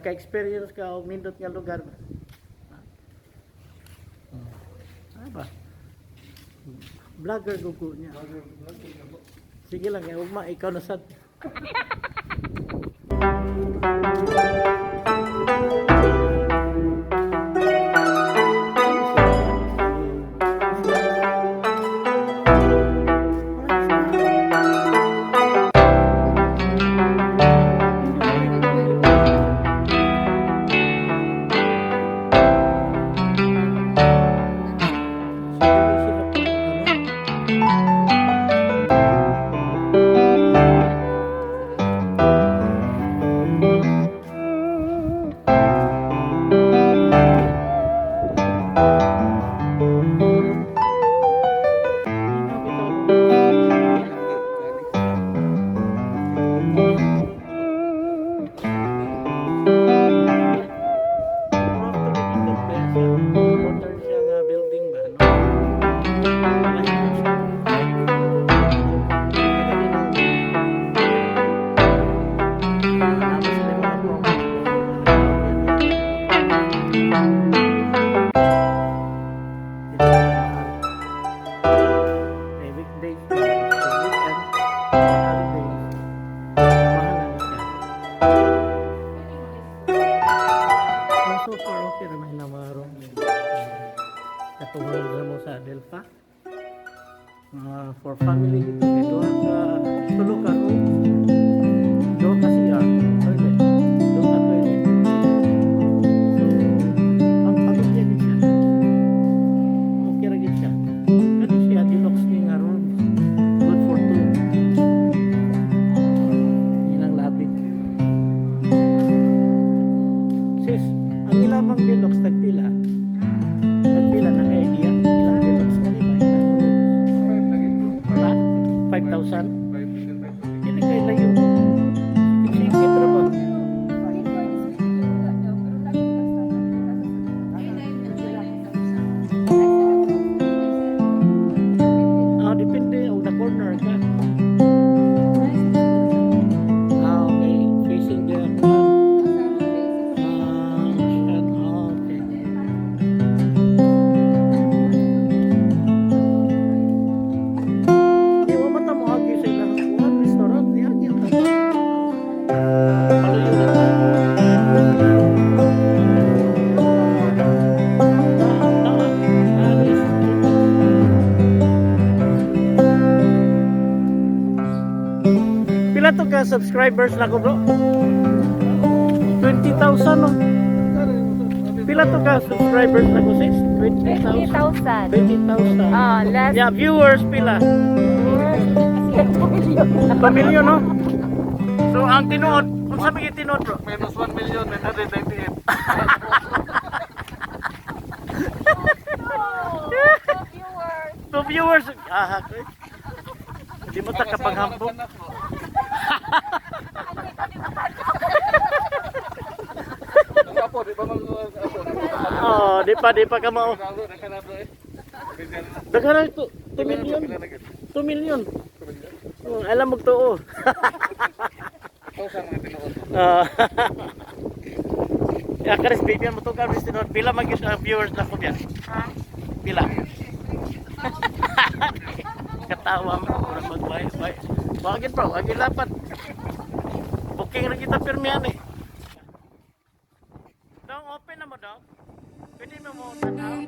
Naka-experience ka og nindot nga lugar ba? Ah ba? Vlogger gugo niya. Sige lang, eh, ugma ikaw na sad. Modern siya nga building ba, no? May weekdays, weekend, holidays, mahal na siya. Oh, so far, okay naman na mga room. Katungod na mo sa Adelpha. For family ito, kay duha ka tulo ka room, duha ka CR, toilet, duha ka toilet. So, ang pamilya din siya. Okay ra gid siya. Kani siya deluxe ni nga room. Good for two. Ilang labi. Sis, ang ilamang deluxe tagpila? Tagpila na kay idea? Ilang deluxe kani ba? Ilang rooms? Ba? 5,000? Dili kay layo. Sikit ra ba? Ah, depende og na corner ka. Ah, okay. Facing the ah, ocean. Ah, okay. Di wa man ta mo agi sa ilang kuan restaurant di agi ang ta. Paluyo na ta. Na, na, alis. Pila to ka subscribers na ko, bro? 20,000, no? Pila to ka subscribers na ko, sis? 20,000. 20,000. 20,000. Ah, last Yeah, viewers pila? 2 million, no? So ang tinuod, kung sabi yung tinuod, bro? Minus 1 million, 998. Viewers. Two viewers. Ah, okay. Hindi mo ta kapanghambog. Ang apo, di ba mag apo? Oh, di pa ka mao. Daghan na ito. 2 million. 2 million. Oh, alam mo tuo. Ito sa mga tinuod. Ah. Ya, karis baby mo to karis tinuod. Pila man gyud ang viewers na ko biya? Ha? Pila? Katawa mo, murag magbay bay. Wagin, bro, wagin lapat. Booking ra kita pirmihan eh. Dong, open na mo, dong. Pwede mo mo tanaw.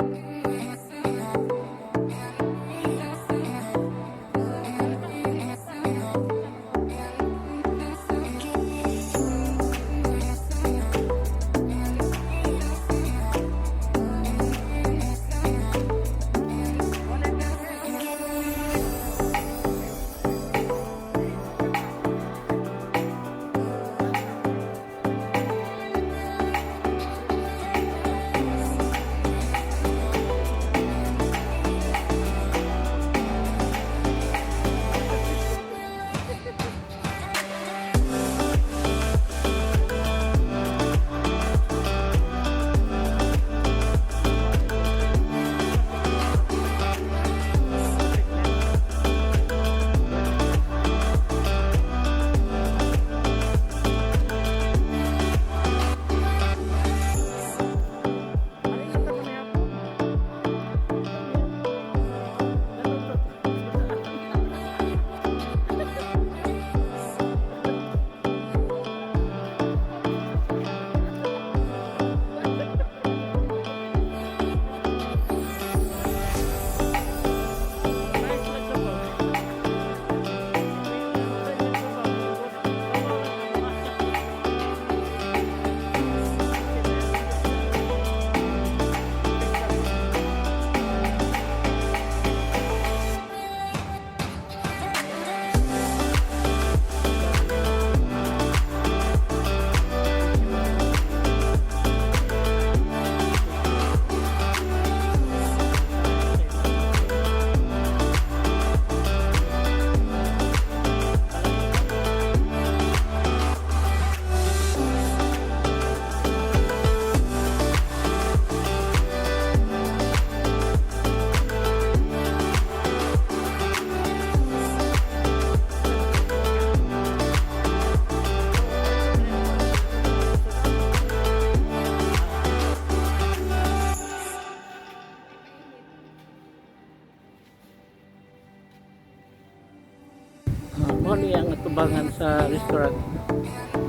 atubangan sa restaurant.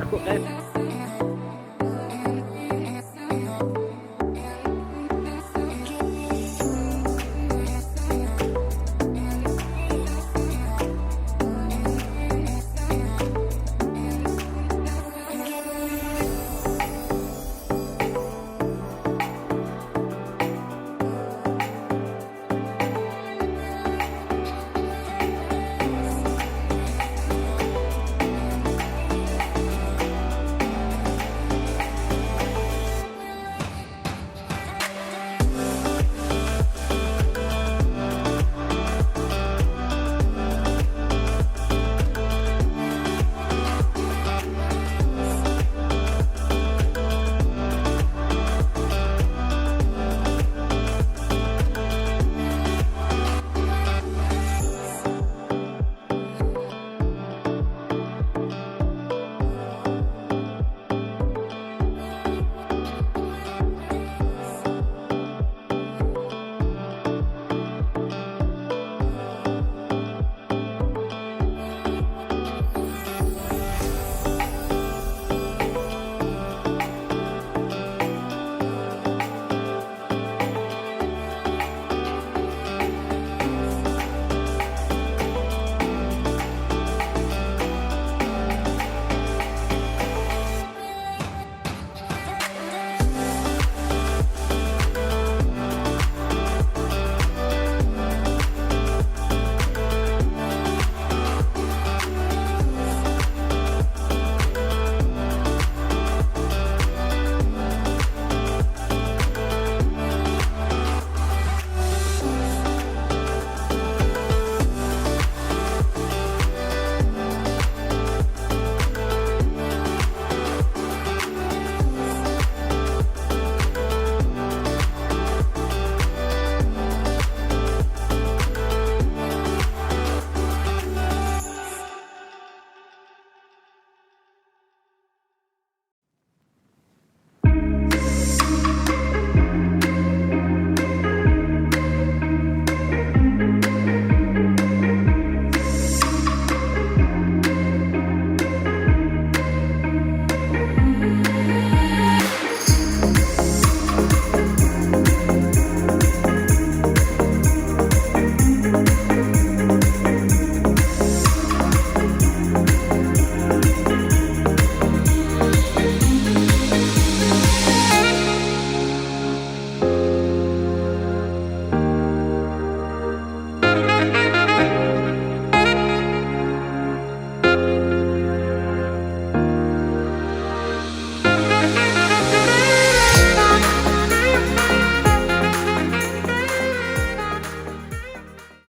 Dako kaayo.